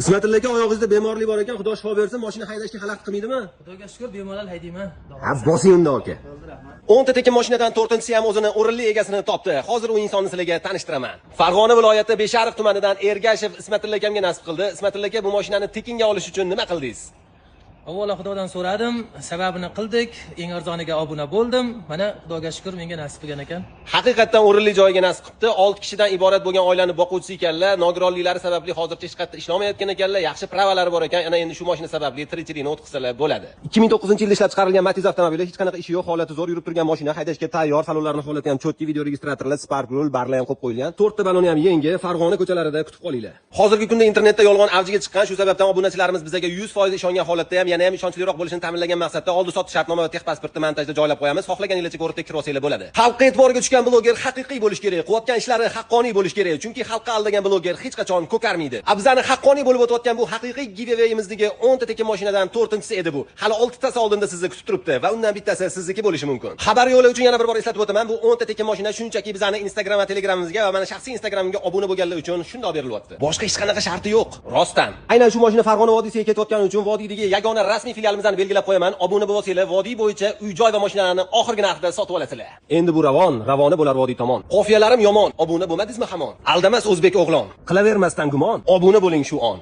Ismatilla aka, oyog'ingizda bemorlik bor ekan, Xudo shifo bersin, mashina haydashga xalaqit qilmaydimi? Xudoga shukur, bemalol haydayman. Xudo Ha, xohlasa. Bosing unda, aka. Bo'ldi, rahmat. 10 ta tekin mashinadan to'rtinchisi ham o'zini o'rinli egasini topdi. Hozir u insonni sizlarga tanishtiraman. Farg'ona viloyati Beshariq tumanidan Ergashev Ismatilla akamga nasib qildi. Ismatilla aka, bu mashinani tekinga olish uchun nima qildingiz? Avvalo Xudodan so'radim, sababini qildik, eng arzoniga obuna bo'ldim. Mana, Xudoga shukur, menga nasib qilgan ekan. Haqiqatdan o'rinli joyiga nasib qilibdi. 6 kishidan iborat bo'lgan oilani boquvchisi ekanlar. Nogironliklari sababli hozircha hech qayerda ishlamayotgan ekanlar. Yaxshi права lari bor ekan. Ana endi shu mashina sababli tirikchilikni o'tkazsalar bo'ladi. 2009-yilda ishlab chiqarilgan Matiz avtomobili, hech qanaqa ishi yo'q, holati zo'r, yurib turgan mashina, haydashga tayyor, salonlarning holati ham чёткий, video registratorlar, spark rul, barlar ham qo'yib qo'yilgan. To'rtta baloni ham yangi, Farg'ona ko'chalarida kutib qolinglar. Hozirgi kunda internetda yolg'on avjiga chiqqan, shu sababdan obunachilarimiz bizga 100% ishongan holatda ham yana ham ishonchliroq bo'lishini ta'minlagan maqsadda oldi sotdi shartnoma va texpasportni montajda joylab qo'yamiz. Xohlaganinglarcha ko'rib tekshirib olsanglar bo'ladi. Xalqqa e'tiboriga tushgan bloger haqiqiy bo'lishi kerak, qilayotgan ishlari haqqoniy bo'lishi kerak, chunki xalqqa aldagan bloger hech qachon ko'karmaydi. A bizani haqqoniy bo'lib o'tayotgan bu haqiqiy giveawayimizdagi 10 ta tekin mashinadan to'rtinchisi edi bu. Hali oltitasi oldinda sizni kutib turibdi va undan bittasi sizniki bo'lishi mumkin. Xabar yo'li uchun yana bir bor eslatib o'taman, bu 10 ta tekin mashina shunchaki bizani Instagram va Telegramimizga va mana shaxsiy Instagramimga obuna bo'lganlar uchun shundoq berilyapti. Boshqa hech qanaqa sharti yo'q. Rostdan. Aynan shu mashina Farg'ona vodiysiga ketayotgani uchun vodiydagi yagona rasmiy filialimizni belgilab qo'yaman. Obuna bo'lsanglar, vodiy bo'yicha uy-joy va mashinalarni oxirgi narxda sotib olasizlar. Endi bu ravon, ravona bo'lar vodiy tomon. Qofiyalarim yomon, obuna bo'lmadingizmi hamon? Aldamas o'zbek o'g'lon. Qilavermasdan gumon, obuna bo'ling shu on.